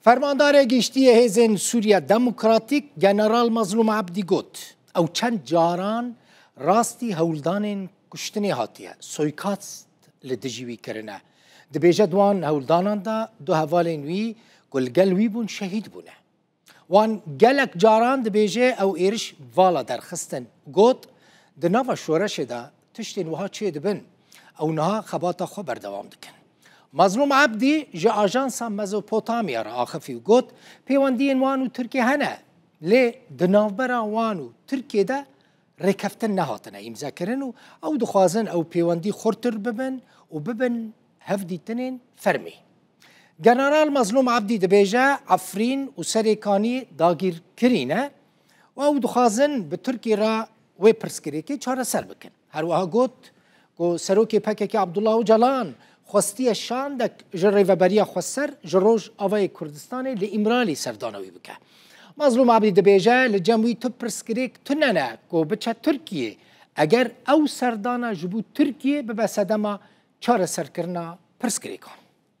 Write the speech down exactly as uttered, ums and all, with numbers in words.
Fermandarê Giştî yê Hêzên Sûriya Demokratîk General Mazlûm Ebdî got, ew çend caran rastî hewldanên kuştinê hatiye, soykast li dijî wî kirine. Dibêje di wan hewldanan de du hevalên wî ku li gel wî bûn şehîd bûne. Wan gelek caran dibêje ew êriş vala derxistin. Got, di nava şoreşê de tiştên wiha çêdibin. Ew niha xebata xwe berdewam dikin. Mazlûm Ebdî ji Ajansa Mezopotamya re axifî û got, pêwendiyên wan û Tirkiyê hene, lê di navbera wan û Tirkiyê de rêkeftin nehatine îmzekirin û ew dixwazin ew pêwendî xurtir bibin û bibin hevdîtinên fermî. General Mazlûm Ebdî dibêje, Efrîn û Serêkanî dagîrkirî ne û ew dixwazin bi Tirkiyê re wê pirsgirêkê çareser bikin. Her wiha got ku Serokê P K K Abdullah Ocalan xwestiye şandek ji Rêveberiya Xweser ji Rojavayê Kurdistanê li Îmralî serdana wî bike. Mazlûm Ebdî dibêje, li cem wî tu pirsgirêk tune ne ku biçe Tirkiyê, eger ew serdana ji bo Tirkiyê bibe sedema çareserkirina pirsgirêkan.